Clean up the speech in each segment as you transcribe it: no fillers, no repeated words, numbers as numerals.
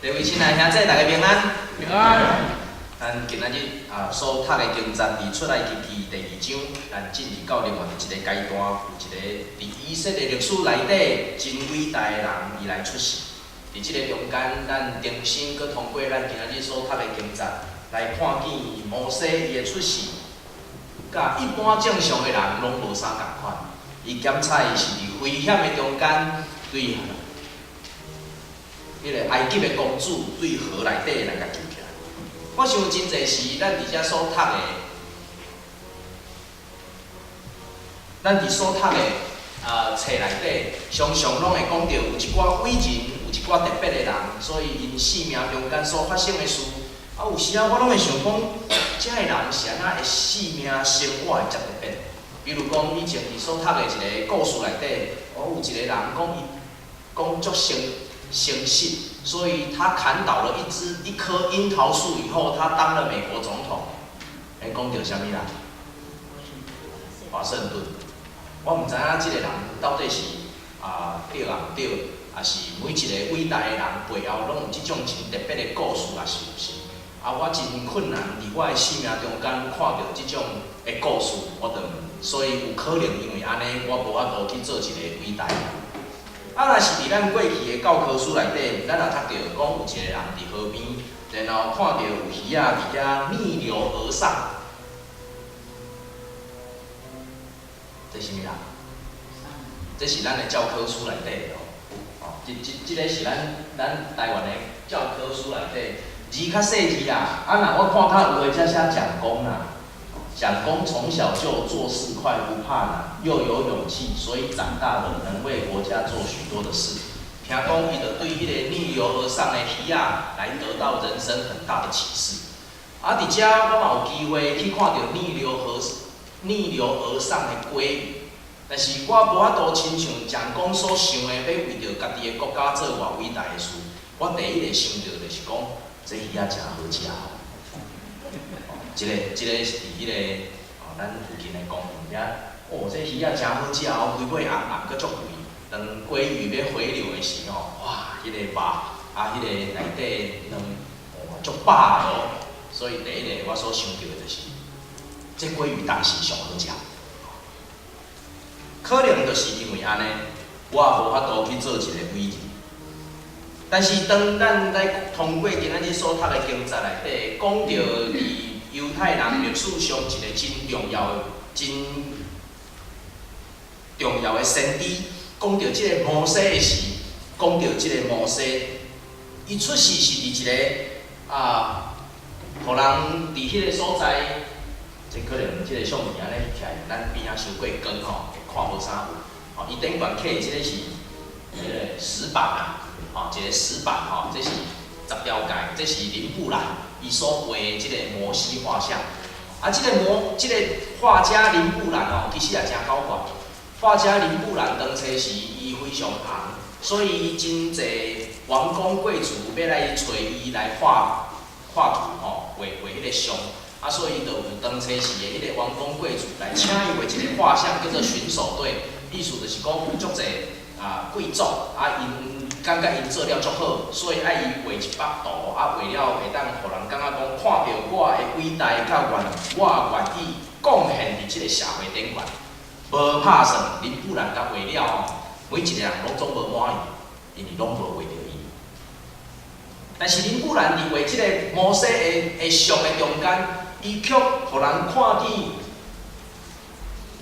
各位親愛兄姊，大家平安。平安。咱今仔日所讀的經節，佇出埃及記第二章，咱進入到另外一個階段，有一個佇以色列歷史內底真偉大的人，伊來出世。佇這个中間，咱重新閣通過咱今仔日所讀的經節，來看見摩西伊的出世，佮一般正常的人攏無啥仝款。伊檢查伊是佇危險的中間，對彼个埃及的公主對河內底來共救起來。我想真濟時，咱佇遮所讀的，咱佇所讀的冊內底，常常攏會講著有一寡偉人，有一寡特別的人，所以𪜶生命中間所發生的事，有時仔我攏會想講，這个人是按怎會生命生活會遮特別？比如講，以前佇所讀的一个故事內底，有一個人講伊講足誠實，所以他砍倒了一棵櫻桃樹以後，他當了美國總統。講著啥物啦？華盛頓。我毋知影這个人到底是對抑毋對，抑是每一个偉大的人背後攏有這種真特別的故事，抑是毋是？我真困難佇我的生命中間看著這種的故事，我就所以有可能因為按呢，我無法度去做一个偉大的人。若是佇咱過去的教科書內底，咱也讀著講有一個人佇河邊，然後看著有魚仔佇遐逆流而上，這是啥物人？這是咱的教科書內底的哦。哦，這個是咱台灣的教科書內底，字較細字啦。若我看較有的才寫蔣公啦。蔣公從小就做事快，不怕難，又有勇氣，所以長大了能為國家做許多的事。聽講伊就對彼个逆流而上的魚仔來得到人生很大的啟示。佇遮我嘛有機會去看著逆流而上的鮭魚，但是我無法度親像蔣公所想的，欲為著家己的國家做偌偉大的事。我第一个想著就是講，這魚仔誠好食哦。這个是佇彼个咱附近的公園遐，哦，這魚仔誠好食哦，規尾紅紅閣足肥。當鮭魚欲回流的時吼，哇，彼个肉彼个內底卵，哇，足飽的哦。所以第一个我所想著的就是，這鮭魚當時上好食。可能就是因為按呢，我也無法度去做一個偉人。但是當咱來通過今仔日所讀的經節內底，講著佇猶太人歷史上一個真重要的、真重要的先知，講著這个摩西的時，講著這个摩西，伊出世是佇一个予人佇彼个所在，這可能這个相片按呢翕起來，咱邊仔傷過光吼，會看無啥有。吼，伊頂懸刻這个是彼个石板啊，吼，一个石板吼，這是十條界，這是林布蘭伊所畫的這个摩西畫像。這个畫家林布蘭哦，其實也誠狡猾。畫家林布蘭當初時，伊非常紅，所以真濟王公貴族欲來揣伊來畫畫圖吼，畫畫彼个像。所以就有當初時的彼个王公貴族來請伊畫一個畫像，叫做巡守隊，意思就是講有足濟貴族𪜶感覺𪜶做了足好，所以愛伊畫一幅圖，畫了會當予人感覺講，看著我的偉大佮願，我願意貢獻佇這个社會頂懸。無拍算，林布蘭共畫了吼，每一個人攏總無滿意，因為攏無畫著伊。但是林布蘭佇畫這个摩西的像的中間，伊卻予人看見，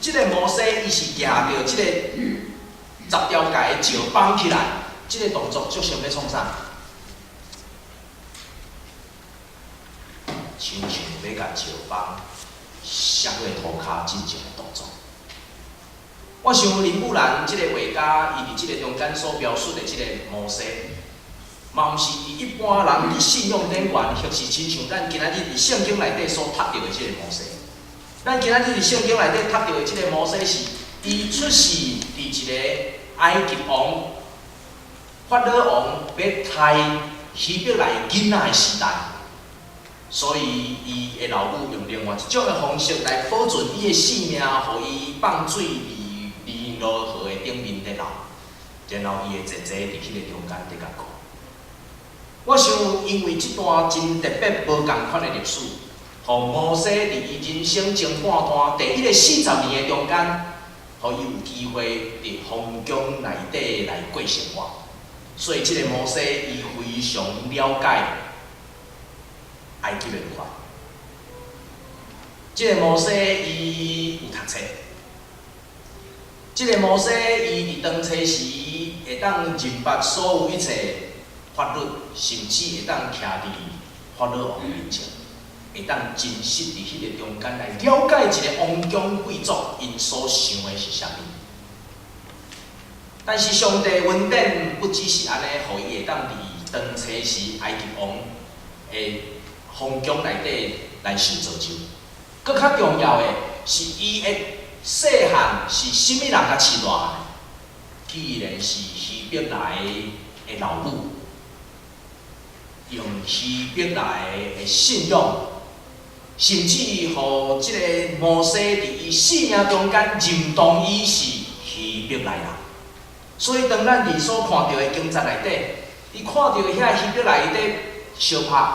這个摩西伊是舉著這个十條誡的石綁起來，這个動作足像欲創啥？親像欲共石枋摔落塗跤進前的動作。我想林布蘭這个畫家，伊佇這个中間所描述的這个摩西，嘛毋是佇一般人佇信仰頂懸，或是親像咱今仔日佇聖經內底所讀著的這个摩西。咱今仔日佇聖經內底讀著的這个摩西是，伊出世佇一个埃及王法老王欲刣希伯來囡仔的時代，所以伊的老母用另外一種的方式來保存伊的性命，予伊放水佇尼羅河的頂面佇流，然後伊的姐姐佇彼个中間佇共顧。我想像因為這段真特別無仝款的歷史，予摩西佇伊人生前半段第一个40年的中間，予伊有機會佇皇宮內底來過生活。所以這个摩西伊非常了解埃及文化。這个摩西伊有讀冊，這个摩西伊佇當初時會當認捌所有一切法律，甚至會當徛佇法老王面前，會當真實佇彼个中間來了解一个王宮貴族𪜶所想的是啥物。但是上帝恩典不只是按呢，予伊會當佇當初時埃及王的皇宮內底來受造就。閣較重要的是，伊的細漢是啥物人共飼大漢的？既然是希伯來的老母，用希伯來的信仰，甚至予這个摩西佇伊生命中間認同伊是希伯來人。所以當咱佇所看著的經節內底，伊看著遐希伯來佇相拍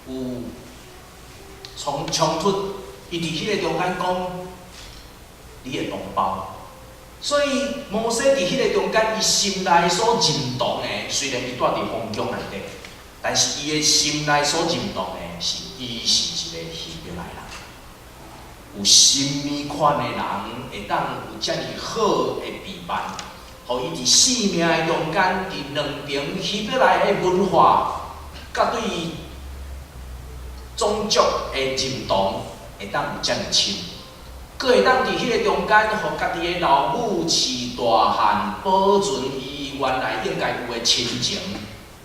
有衝突，伊佇彼个中間講你的同胞。所以摩西佇彼个中間，伊心內所認同的，雖然伊蹛佇皇宮內底，但是伊的心內所認同的是，伊是一个希伯來人。有啥物款的人會當有遮爾好的陪伴，予伊佇生命的中間，佇兩爿希伯來的文化，佮對種族的認同，會當有遮爾深，閣會當佇彼个中間，予家己的老母飼大漢，保存伊原來應該有的親情，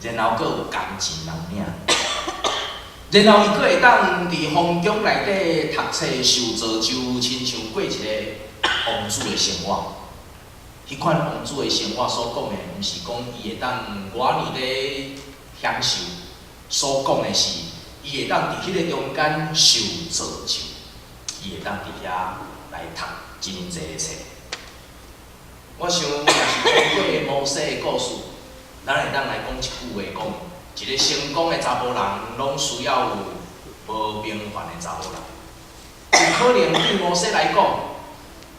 然後閣有工錢通領，然後伊閣會當佇皇宮內底讀冊受造就，親像過一个王子的生活。彼款王子的生活所講的，毋是講伊會當偌爾咧享受，所講的是，伊會當佇彼个中間受造就，伊會當佇遐來讀真濟的冊。我想，若是通過摩西的故事，咱會當來講一句話，講一个成功的查埔人，攏需要有無平凡的查某人。有可能對摩西來講，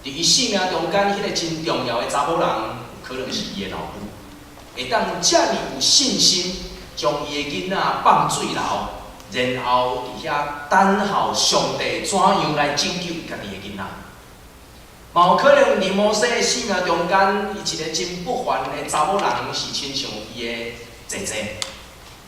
佇伊生命中間，彼个真重要的查某人，有可能是伊的老母，會當遮爾有信心，將伊的囡仔放水流，然後佇遐等候上帝怎樣來拯救伊家己的囡仔。嘛有可能佇摩西的生命中間，伊一个真不凡的查某人，是親像伊的姐姐，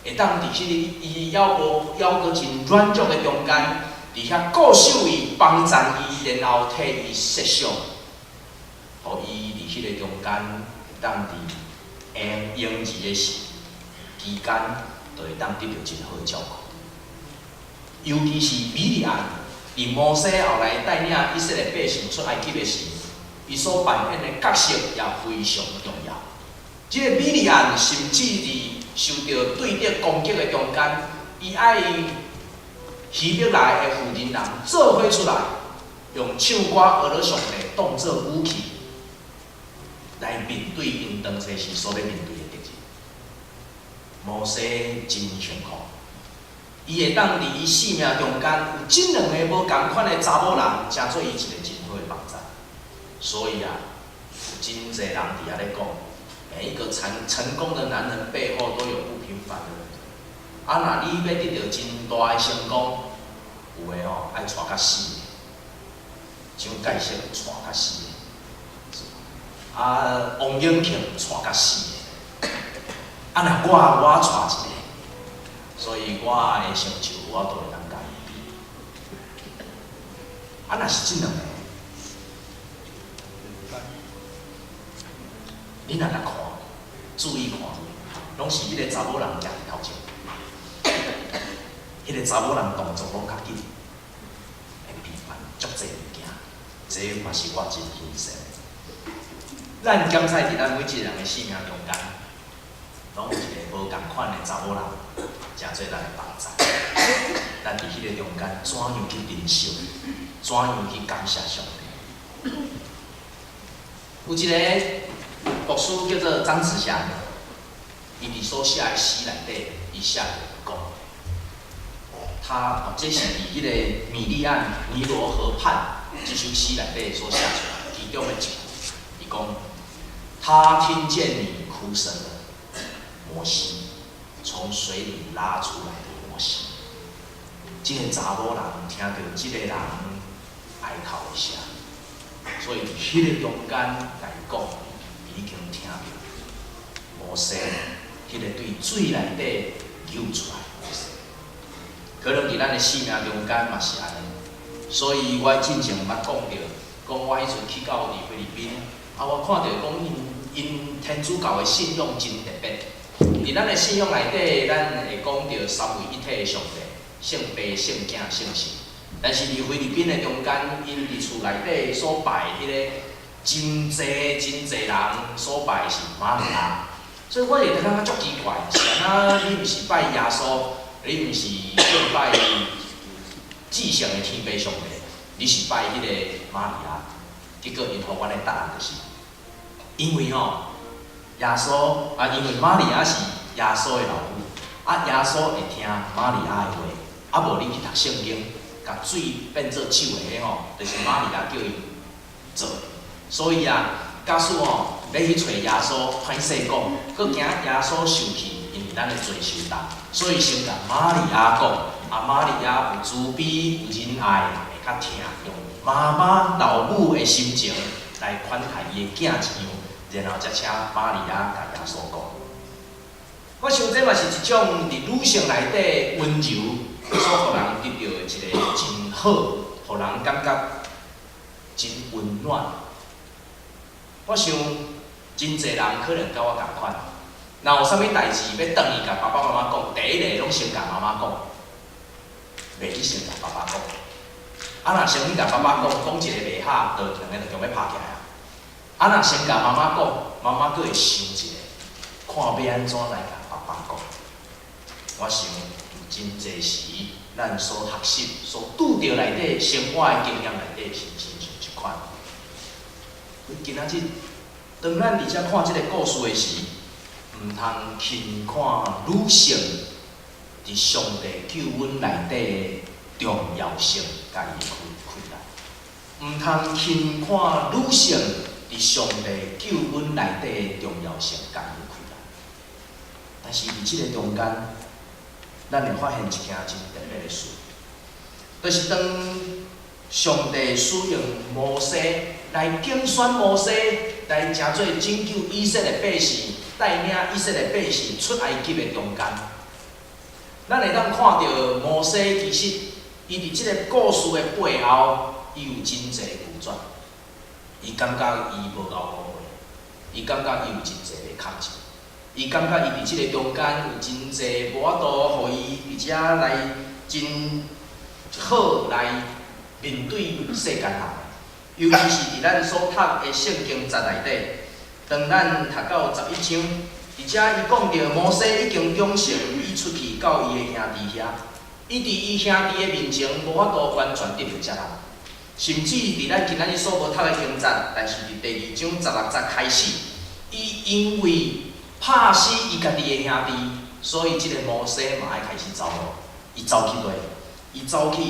會當佇彼个伊猶無猶閣真軟弱的中間，佇遐顧守伊、幫贊伊，然後替伊設想，予伊佇彼个中間會當佇嬰嬰兒的時期間，就會當得著真好的照顧。尤其是米利暗，佇摩西後來帶領以色列百姓出埃及的時，伊所扮演的角色也非常重要。這个米利暗甚至佇受著對敵攻擊的中間，伊愛希伯來的婦人人做伙出來，用唱歌學了上帝當做武器，來面對𪜶當初時所欲面對的敵人。摩西真辛苦，伊會當佇伊生命中間有這兩个無仝款的查某人，成做伊一个真好的幫贊。所以啊，有真濟人佇遐咧講，每一個成功的男人背後都有不平凡的女人。啊，若你欲得著真大的成功，有的吼愛娶較死的，蔣介石娶較死的，啊，王永慶娶較死的，啊，若我娶一个，所以我的成就我都會當共伊比。啊，若是這兩个，你若來看，注意看，攏是彼个查某人行佇頭前，彼个查某人動作攏較緊，會比凡足濟物件，這嘛是我真欣賞。咱檢採佇咱每一個人的生命中間，攏有一个無仝款的查某人，成做咱的幫贊。咱佇彼个中間怎樣去珍惜，怎樣去感謝上帝？有一个牧師叫做張子祥，伊佇所寫的詩內底，伊寫著講，他哦，這是佇彼個米利暗尼羅河畔這首詩內底所寫出來，其中的一句，伊講：他聽見你哭聲了，摩西，從水裡拉出來的摩西。這个查某人聽著這个人哀哭的聲，所以佇彼個中間共伊講，伊已經聽著摩西，彼个對水內底救出來的摩西。可能佇咱的生命中間嘛是按呢，所以我進前捌講著，講我彼陣去到佇菲律賓，啊，我看著講𪜶𪜶天主教的信仰真特別。佇咱的信仰內底，咱會講著三位一體的上帝，聖父、聖囝、聖神。但是佇菲律賓的中間，𪜶佇厝內底所拜彼個真濟真濟人所拜的是瑪利亞，所以我會感覺足奇怪，是按怎你毋是拜耶穌，你毋是敬拜至聖的天父上帝，你是拜彼個瑪利亞？結果𪜶予阮的答案就是，因為吼耶穌啊，因為瑪利亞是耶穌的老母，啊耶穌會聽瑪利亞的話，啊無你去讀聖經，共水變做酒的彼吼，就是瑪利亞叫伊做的。所以啊，假使吼欲去揣耶穌，歹勢講，閣驚耶穌受氣，因為咱的罪傷重，所以先共瑪利亞講，啊瑪利亞有慈悲有仁愛，會較疼，用媽媽老母的心情來款待伊的囝一樣，然後才請瑪利亞共耶穌講。我想這嘛是一種佇女性內底溫柔所予人得著的一個真好，予人感覺真溫暖。我想真濟人可能佮我仝款，若有啥物代誌欲轉去共爸爸媽媽講，第一个攏先共媽媽講，袂去先共爸爸講。啊，若先去共爸爸講，講一个袂合，就兩个就強欲拍起來啊。啊，若先共媽媽講，媽媽閣會想一下，看欲按怎來共爸爸講。我想真濟時，咱所學習、所拄著內底生活的經驗內底是親像這款。今仔日，當咱佇遮看這个故事的時，毋通輕看女性佇上帝救恩內底的重要性，佮伊的困難。毋通輕看女性佇上帝救恩內底的重要性，佮伊的困難。但是佇這个中間，咱會發現一件真特別的事，就是當上帝使用摩西來揀選摩西，來成做拯救以色列百姓，帶領以色列百姓出埃及的中間，咱會當看著摩西其實伊佇這個故事的背後，伊有真濟拒絕，伊感覺伊無夠好，伊感覺伊有真濟袂確切，伊感覺伊佇這个中間有真濟無法度，予伊佇遮來真好來面對世間人。尤其是佇咱所讀的聖經節內底，當咱讀到11章，佇遮伊講著摩西已經長成，伊出去到伊的兄弟遐，伊佇伊兄弟的面前無法度完全得著接納，甚至佇咱今仔日所無讀的經節，但是佇第二章16節開始，伊因為拍死伊家己的兄弟，所以這个摩西嘛愛開始走路。伊走去佗？伊走去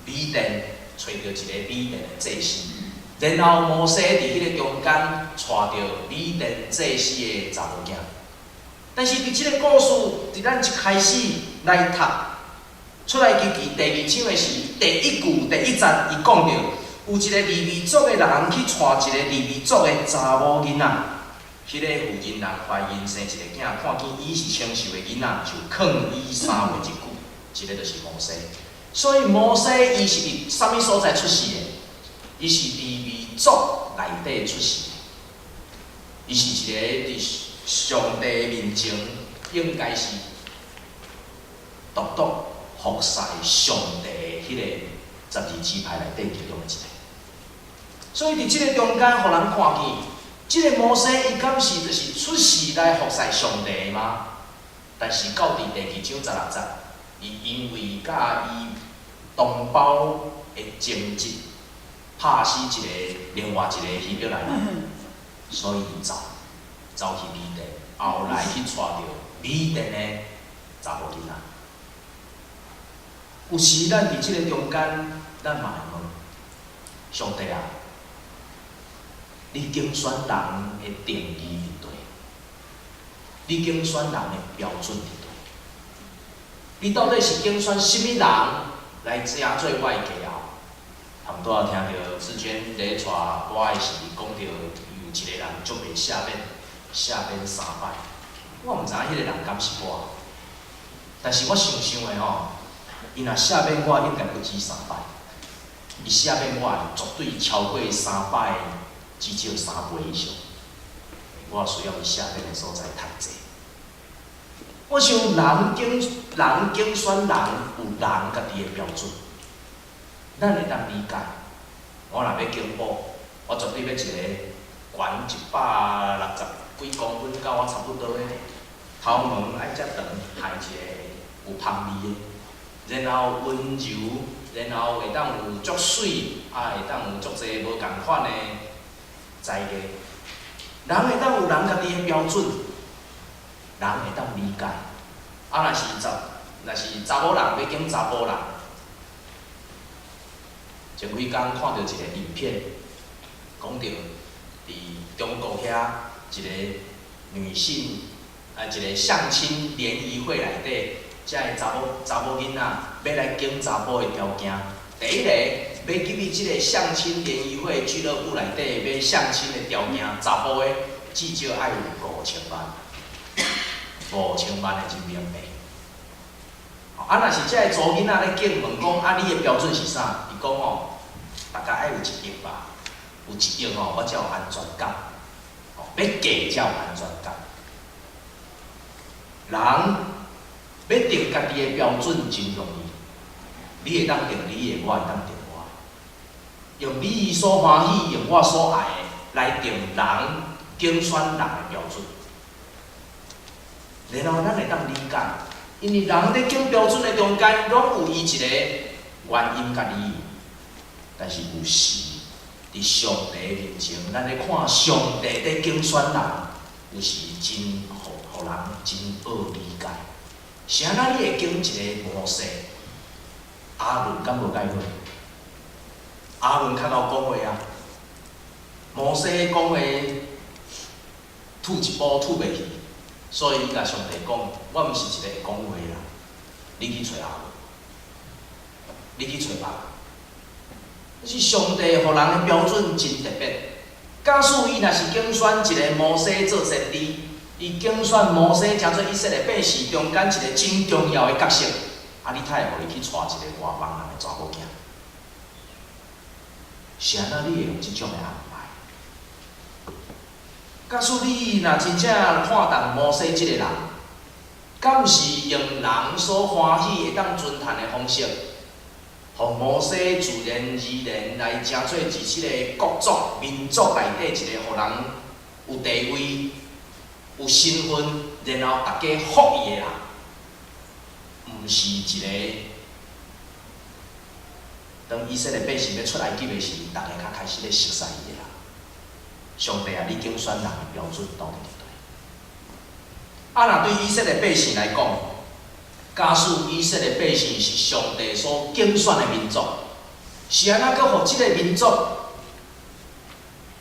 米甸，揣著一个米甸的祭司，然後摩西佇彼个中間娶著米甸祭司的查某囝。但是佇這个故事，佇咱一開始來讀出埃及記第二章的時，第一句第一節，伊講著有一个利未族的人去娶一个利未族的查某囡仔，彼个婦人人懷孕生一个囝，看見伊是清秀的囡仔，就囥伊3月一久。這个就是摩西。所以摩西伊是佇啥物所在出世的？伊是利未族內底出世的。伊是一个佇上帝面前應該是獨獨服侍上帝的彼個12支派內底其中的一個。所以佇這个中間，予人看見，這个摩西伊敢是就是出世來服侍上帝的嗎？但是到佇第二章16節，伊因為佮伊同胞的爭執，拍死一个另外一个希伯來人，所以伊走去米甸，後來去娶著米甸的查某囡仔。有時咱佇這个中間，咱嘛會問上帝啊，你揀選人的定義佇佗？你揀選人的標準佇佗？你到底是揀選啥物人來成做我的家後？頭拄仔聽著志娟咧帶我的時，講著有一個人足袂赦免，赦免三擺。我毋知影彼個人敢是我，但是我想想的吼，伊若赦免我，應該不止三擺。伊赦免我，絕對超過三擺，至少三倍以上。我需要伊赦免的所在太濟。我想人揀選人有人家己的標準，咱會當理解。我若欲揀某，我絕對欲一個懸160幾公分，佮我差不多的，頭毛愛遮長，害一个有芳味的，然後溫柔，然後會當有足媠，啊會當有足濟無仝款的才藝。人會當有人家己的標準，人會當理解。啊，若是查某人欲揀查埔人，前幾工看著一个影片，講著佇中國遐一个女性啊，一个相親聯誼會內底，遮个查某囡仔欲來揀查埔的條件，第一個欲入去這个相親聯誼會俱樂部內底欲相親的條件，查埔的至少愛有五千萬，五千萬的人民幣。啊，若是這个查某囡仔咧揀問講，啊，你的標準是啥？伊講吼，大概愛有一億吧，有一億吼，我才有安全感。吼，欲嫁才有安全感。人欲定家己的標準真容易，你會當定你的，我會當定我的。用你所歡喜，用我所愛的來定人揀選人的標準。然後咱會當理解，因為人佇揀標準的中間，攏有伊一个原因佮理由。但是有時佇上帝面前，咱咧看上帝佇揀選人，有時真予人真惡理解。是按怎你會揀一個摩西？亞倫敢無佮伊好？亞倫較𠢕講話啊。摩西講話吐一步吐袂去，所以伊共上帝講：我毋是一個會講話的人，你去揣亞倫，你去揣別人。這是上帝予人的標準真特別。假使伊若是揀選一個摩西做先知，伊揀選摩西成做以色列百姓中間一個真重要的角色，啊，你哪會予伊去娶一個外邦人的查某囝？是按怎你會用這種的安排？假使你若真正看重摩西這個人，敢毋是用人所歡喜會當尊嘆的方式，予摩西自然而然來成做佇這個國族民族內底一個予人有地位、有身份，然後大家服伊的人，毋是一個當以色列百姓欲出埃及的時，大家較開始咧熟似伊的人。上帝啊，你揀選人的標準到底佇佗？啊，若對以色列百姓來講，假使以色列百姓是上帝所揀選的民族，是按怎閣予這个民族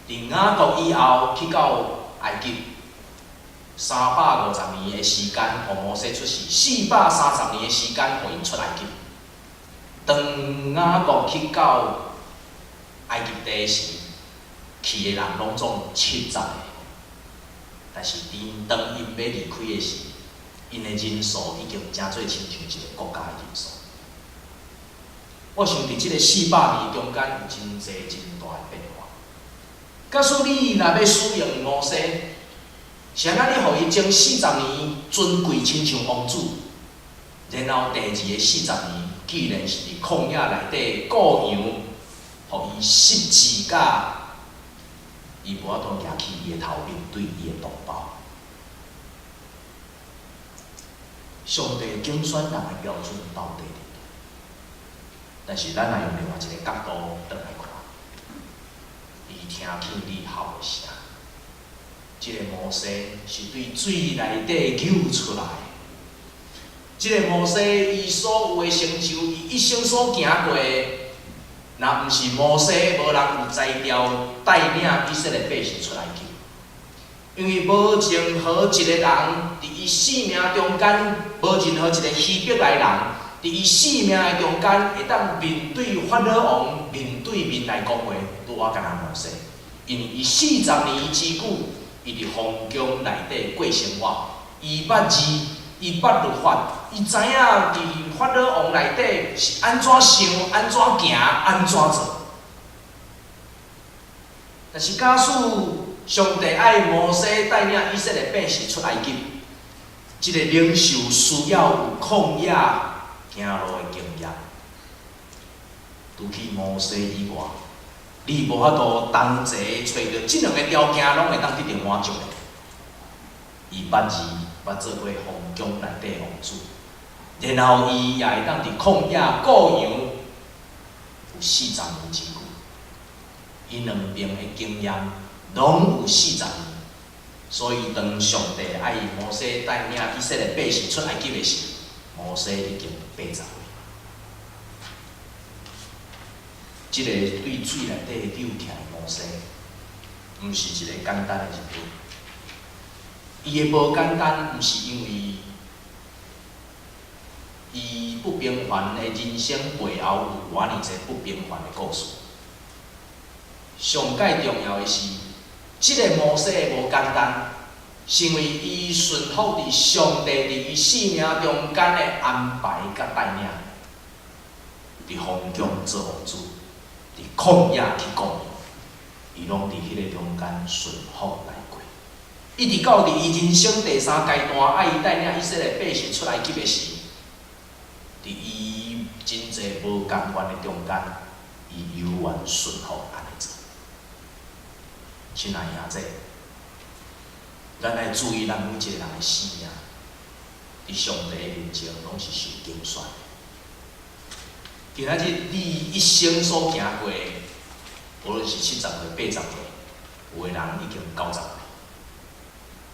佇雅各以後去到埃及350年的時間，予摩西出世；430年的時間，予𪜶出埃及。當雅各去到埃及地時，去的人攏總70个，但是當𪜶欲離開的時，𪜶的人數已經成做親像一個國家的人數。我想佇這个400年中間有真濟真大的變化。假使你若欲使用摩西，是按怎你予伊前四十年尊貴親像王子，然後第二個四十年，既然是佇曠野內底顧羊，予伊失志甲伊無法度舉起伊的頭面對伊的同胞。上帝揀選人的標準到底佇佗？但是咱若用另外一个角度轉來看，伊聽見你哭的聲，這个摩西是對水內底救出來。這个摩西，伊所有的成就，伊一生所行過的，若毋是摩西，無人有才調帶領以色列百姓出埃及。因為無任何一個人佇伊性命中間，無任何一個希伯來人佇伊性命的中間，會當面對法老王面對面來講話，拄仔敢若摩西。因為伊四十年之久，伊佇皇宮內底過生活，伊捌字，伊捌律法，伊知影佇法老王內底是按怎想、按怎行、按怎做。但是假使上帝愛摩西帶領以色列百姓出埃及，這个領袖需要有曠野行路的經驗。除去摩西以外，你無法度同齊揣著這兩个條件，攏會當得著滿足的。伊捌字，捌做過皇宮內底王子，然後伊也會當佇曠野顧羊有四十年之久。伊兩邊的經驗攏有四十年，所以當上帝愛摩西帶領以色列百姓出埃及的時，摩西已經80歲。這个對水內底溜起來的摩西，毋是一个簡單的人物。伊的無簡單，毋是因為伊不平凡的人生背後有偌爾濟不平凡的故事。上蓋重要的是，這个摩西的無簡單，是因為伊順服佇上帝佇伊生命中間的安排佮帶領，佇皇宮做王子，佇曠野去顧羊，伊攏佇彼个中間順服來過。一直到佇伊人生第三階段，愛伊帶領以色列百姓出埃及的時，佇伊真濟無甘願的中間，伊猶原順服按呢做。親愛兄弟，咱愛注意，咱每一个人的生命，佇上帝面前攏是受揀選的。今仔日你一生所行過的，無論是70歲、80歲，有的人已經90歲，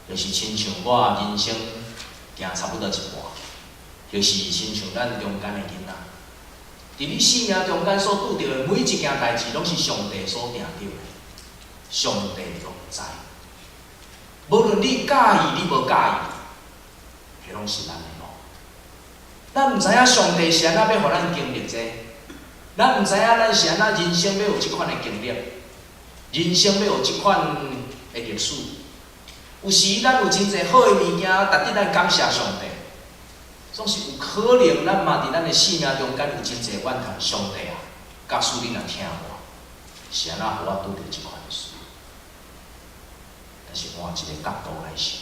就是親像我人生行差不多一半，就是親像咱中間的囡仔，佇你生命中間所拄著的每一件代誌，攏是上帝所定著的，上帝攏知。無論你佮意，你無佮意，彼攏是咱的路。咱毋知影上帝是按怎欲予咱經歷這个，咱毋知影咱是按怎人生欲有這款的經歷，人生欲有這款的歷史。有時咱有真濟好的物件，值得咱感謝上帝。總是有可能，咱嘛佇咱的生命中間有真濟怨嘆上帝啊！假使你若聽我，是按怎予我拄著這款的事？但是換一個角度來想，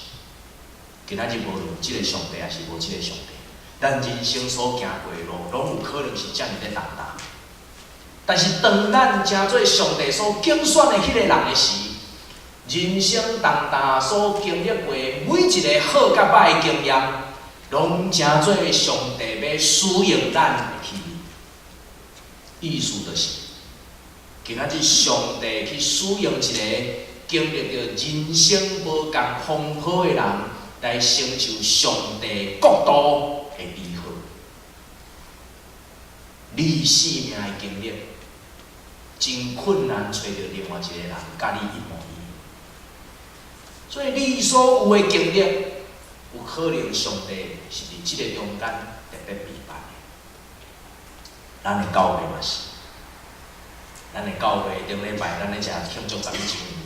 今仔日無論這个上帝抑是無這个上帝，咱人生所行過的路，攏有可能是遮爾咧重擔。但是當咱成做上帝所揀選的彼个人的時，人生重擔所經歷過每一个好佮歹的經驗，攏成做上帝欲使用咱的器皿。意思就是，今仔日上帝去使用一个經歷著人生無仝風波的人，來成就上帝國度的美好。你生命的經歷，真困難揣著另外一個人佮你一模一樣。所以你所有的經歷，有可能上帝是佇這个中間特別備辦的。咱的教會嘛是，咱的教會頂禮拜咱咧食慶祝十一週年，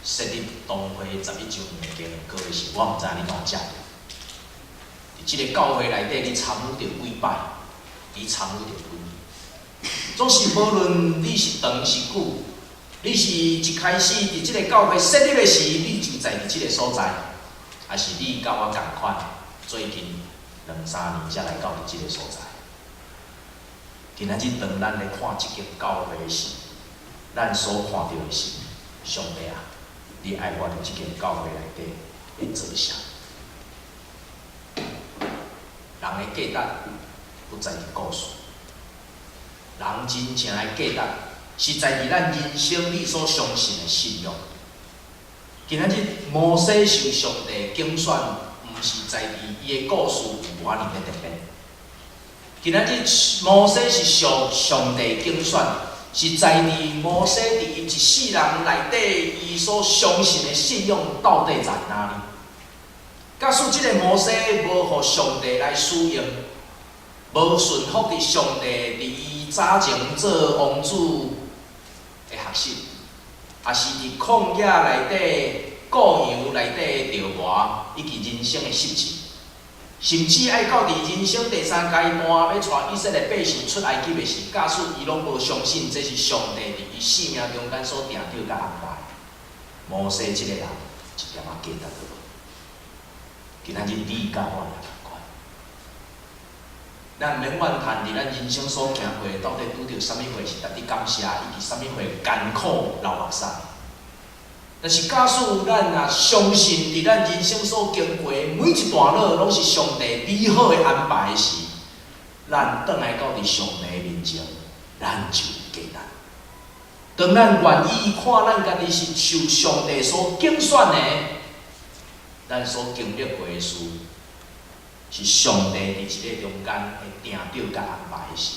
設立堂會十一週年的紀念歌的時，我毋知你敢有食著。佇這个教會內底，你參與著幾擺？你參與著幾年？總是無論你是長是久，你是一開始佇這个教會設立的時，你就在佇這个所在，抑是你佮我仝款，最近兩三年才來到佇這个所在。今仔日當咱咧看這間教會時，咱所看著的是上帝啊！你愛我佇這間教會內底會做啥？人的價值不在佇故事，人真正的價值是在佇咱人生你所相信的信仰。今仔日摩西受上帝揀選，毋是在佇伊的故事有偌爾的特別。今仔日摩西是受上帝揀選，是在佇摩西佇伊一世人內底，伊所相信的信仰到底在哪裡？假使這个摩西無予上帝來使用，無順服佇上帝佇伊早前做王子的學習，抑是佇曠野內底顧羊內底的著磨，以及人生的失志，甚至愛到佇人生第三階段欲帶以色列百姓出埃及的時，假使伊攏無相信這是上帝佇伊生命中間所定著佮安排，摩西這个人一點仔價值都無。今仔日你佮我也仝款，咱毋免怨嘆佇咱人生所行過，到底拄著啥物貨是值得感謝，以及啥物貨艱苦流目屎。但是假使咱若相信佇咱人生所經過的每一段落，攏是上帝美好的安排時，咱轉來到佇上帝面前，咱就有價值。當咱願意看咱家己是受上帝所揀選的，咱所經歷過的事，是上帝佇這个中間的定著佮安排時，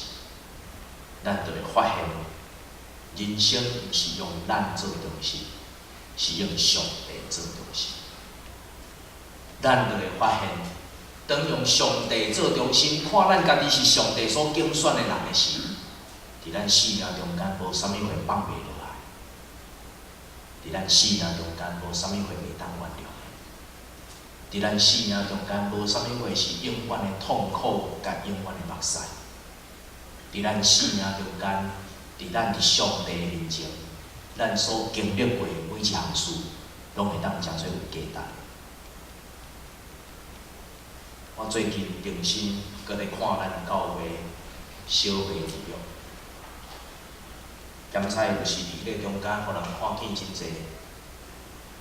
咱就會發現，人生毋是用咱做中心，是用上帝做中心。咱就會發現，當用上帝做中心，看咱家己是上帝所揀選的人的時，佇咱生命中間無啥物會放袂落來，佇咱生命中間無啥物會袂當原諒的，佇咱生命中間無啥物話是永遠的痛苦佮永遠的目屎，佇咱生命中間，佇咱佇上帝面前，咱所經歷過每一項事，攏會當誠做有價值。我最近重新閣咧看咱教會小會記錄，檢採有時佇彼個中間，予人看見真濟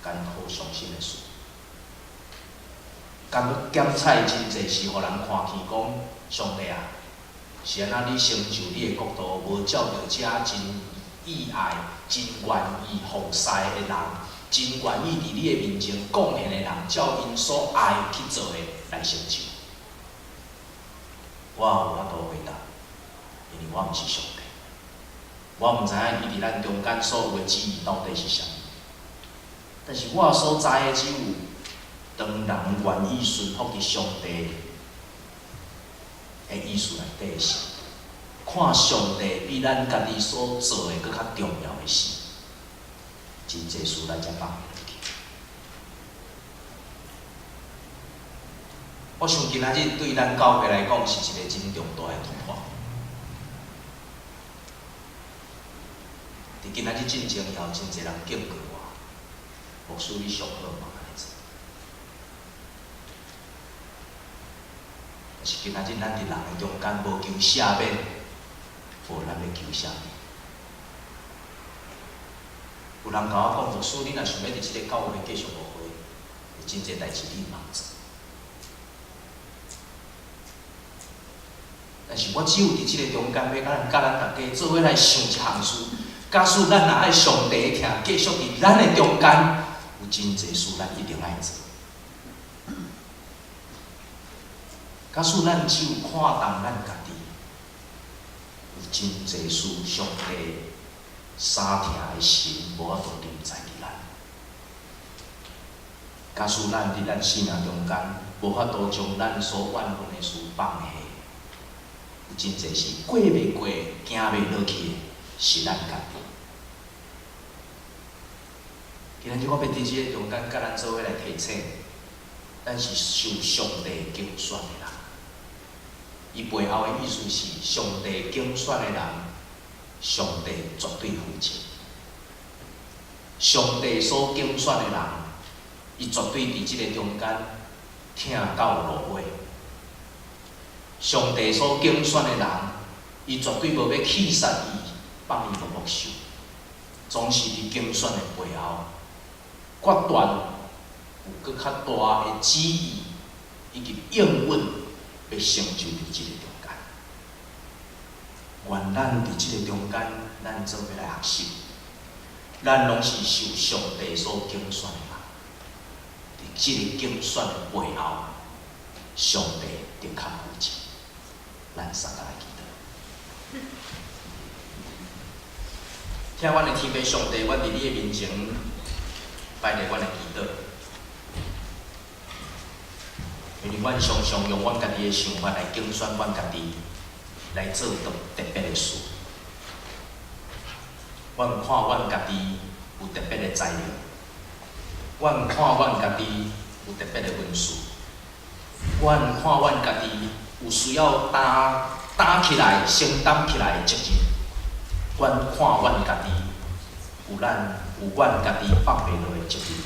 艱苦傷心的事。檢檢採真濟是予人看見講，上帝啊，是按怎你成就你的國度，無照著遮真意愛、真願意服侍的人，真願意佇你的面前貢獻的人，照𪜶所愛去做的來成就。我無法度回答，因為我毋是上帝，我毋知影伊佇咱中間所有的旨意到底是啥物。但是我所知的只有，當人願意順服佇上帝的意思內底時，看上帝比咱家己所做的閣較重要的時，真濟事咱才放會落去。我想今仔日對咱教會來講是一個真重大的突破。佇今仔日進前，也有真濟人警告我，牧師你上好莫按呢做。但是今仔日咱佇人的中間無求赦免，無咱欲求啥物？有人共我講，牧師，你若想欲佇這个教會繼續牧會，有真濟代誌你毋通做。但是我只有佇這个中間，欲共咱佮咱大家做伙來想一項事。假使咱若愛上帝的疼繼續佇咱的中間，有真濟事咱一定愛做。假使咱只有看重咱家己，有真濟事上帝相疼的神無法度臨在佇咱。假使咱佇咱生命中間無法度將咱所怨恨的事放下，有真濟是過袂過、行袂落去的，是咱家己。今仔日我欲佇這个中間，佮咱做伙來提醒，咱是受上帝揀選的人。伊背後的意思是，上帝揀選的人，上帝絕對負責。上帝所揀選的人，伊絕對佇這个中間疼到落尾。上帝所揀選的人，伊絕對無欲棄殺伊，放伊落木受，總是佇揀選的背後，決斷有閣較大的旨意以及應允，欲成就佇這个中間。願咱佇這个中間，咱做伙來學習，咱攏是受上帝所揀選的人。這个揀選的背後，上帝的確負責。咱三個來祈禱。疼阮的天父上帝，阮佇你的面前擺列阮的祈禱，因為阮常常用阮家己的想法來揀選阮家己來做特別的事。阮看阮家己有特別的才能，阮看阮家己有特別的恩賜，阮看阮家己有需要擔擔起來、承擔起來的責任。阮看阮家己有咱有阮家己放袂落的責任。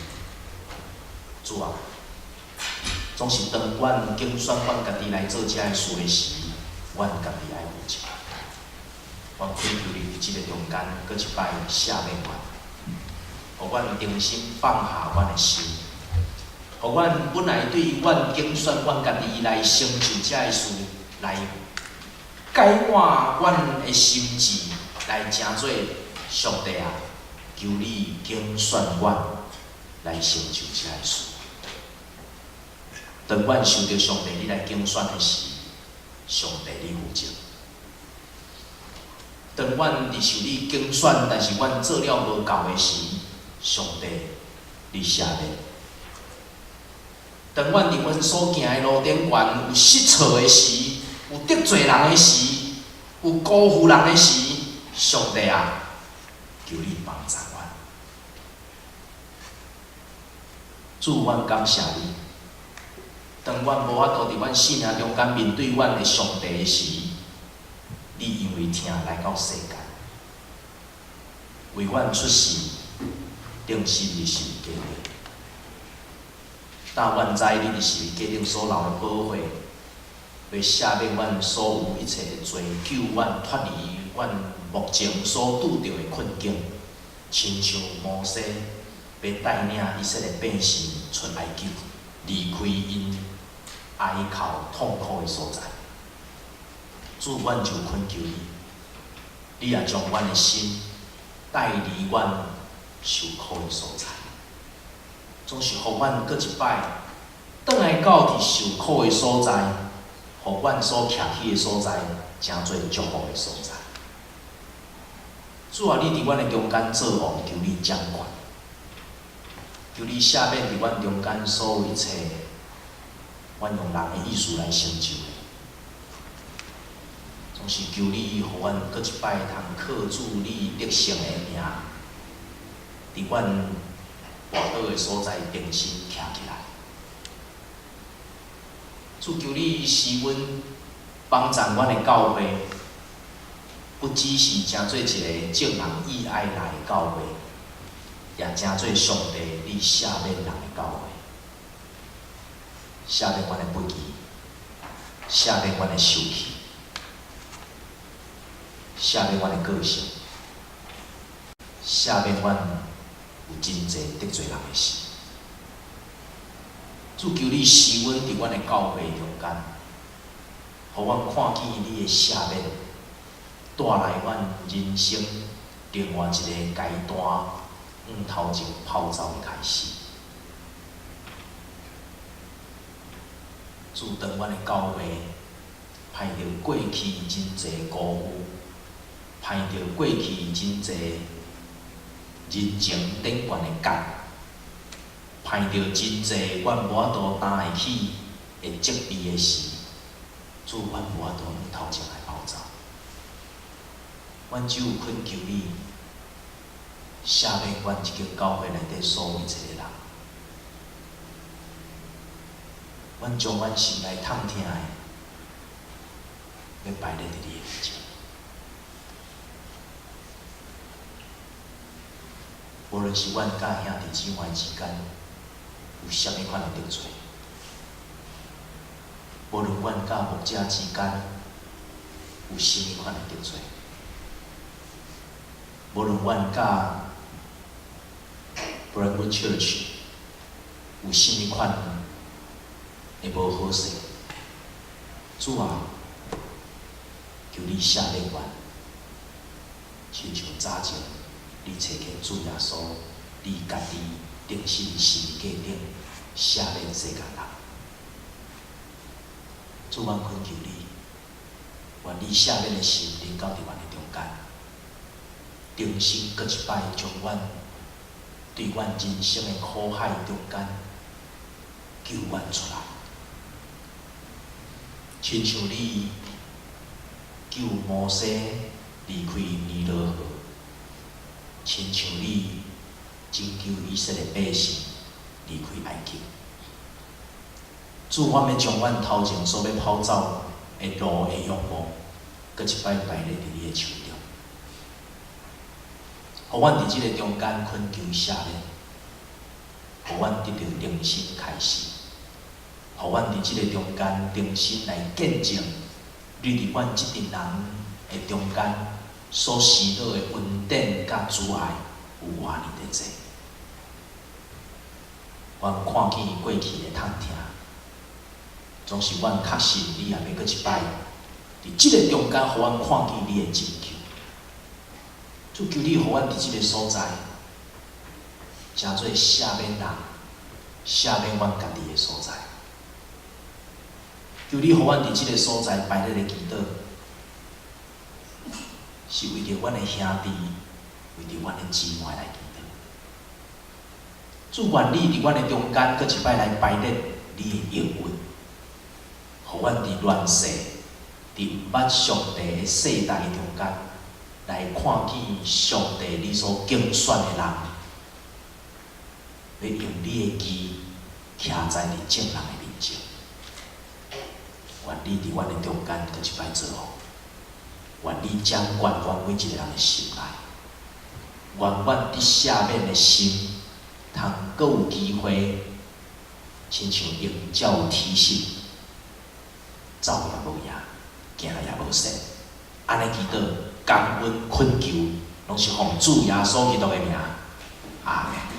主啊，總是當阮揀選阮家己來做這个事的時，阮家己愛負責。阮懇求你佇這个中間，閣一擺赦免阮，予阮重新放下阮的心，予阮本來對阮揀選阮家己來成就這个事，來改換阮的心志，來成做上帝啊，求你揀選阮來成就這个事。當阮受著上帝你來揀選的時，上帝你負責。當阮佇受你揀選，但是阮做了無夠的時，上帝你赦免。當阮佇阮所行的路頂懸有失錯的時，有得罪人的時，有辜負人的時，上帝啊，求你幫助阮。主，阮感謝你。當阮無法度佇阮生命中間面對阮的上帝的時，你因為疼來到世間，為阮出世，釘死佇十字架頂。但阮知你佇十字架頂所流的寶血，欲赦免阮所有一切的罪，救阮脫離阮目前所拄著的困境，親像摩西欲帶領以色列百姓出埃及，離開𪜶哀哭痛苦的所在。主，阮就懇求你，你也將阮的心帶離阮受苦的所在，總是予阮閣一擺轉來到佇受苦的所在，予阮所徛起的所在，成做祝福的所在。主啊，你佇阮的中間做王，求你掌權，求你赦免佇阮中間所有一切，阮用人的意思來成就的。總是求你，予阮閣一擺通靠主你得勝的名，佇阮跋倒的所在重新徛起來。主，求你施恩幫助阮的教會，不只是成做一个眾人意愛來的教會，也成做上帝你赦免人的教會，赦免阮的不義，赦免阮的受氣，赦免阮的個性，赦免阮有真濟得罪人的事。主，求你施恩佇阮的教會中間，予阮看見你的赦免，帶來阮人生另外一个階段，向頭前跑走的開始。主，當阮的教會歹著過去真濟辜負，歹著過去真濟人情頂懸的結，歹著真濟阮無法度擔會起的責備的時，主，阮無法度向頭前來跑走。阮只有懇求你，赦免阮這間教會內底所有一切的人。阮將阮心內痛疼的，欲擺咧佇你的面前。無論是阮佮兄弟姊妹之間有啥物款的得罪，無論阮佮牧者之間有啥物款的得罪，無論阮佮 Brentwood Church 有啥物款的無好勢，主啊，求你赦免阮，親像早前你差遣主耶穌，你家己釘死佇十字架頂，赦免世間人。主，阮懇求你，願你赦免的心臨到佇阮的中間，重新閣一擺將阮對阮人生的苦海中間救阮出來。親像你救摩西離開尼羅河，親像你拯救以色列百姓離開埃及。主，阮欲將阮頭前所欲跑走的路的欲望，閣一擺擺列佇你的手中。予阮佇這个中間懇求赦免，予阮得著重新開始，予阮佇這个中間重新來見證，你佇阮這陣人的中間所施落的恩典佮慈愛有偌爾的濟。阮看見過去的痛疼，總是阮確信你也欲閣一擺，佇這个中間，予阮看見你的拯救。主，求你予阮佇這个所在，成做赦免人、赦免阮家己的所在。求你予阮佇這个所在排列的祈禱，是為著阮的兄弟、為著阮的姊妹來祈禱。主，願你佇阮的中間，閣一擺來排列你的應允，予阮佇亂世、佇毋捌上帝的世代中間，來看見上帝你所揀選的人，欲用你的義徛在佇眾人的面前。願你佇阮的中間，閣一擺做王。願你掌管阮每一个人的心內。願阮得赦免的心，通閣有機會，親像鷹鳥提醒，走也無影，行也無勢。按呢祈禱，感恩懇求，攏是奉主耶穌基督的名。阿門。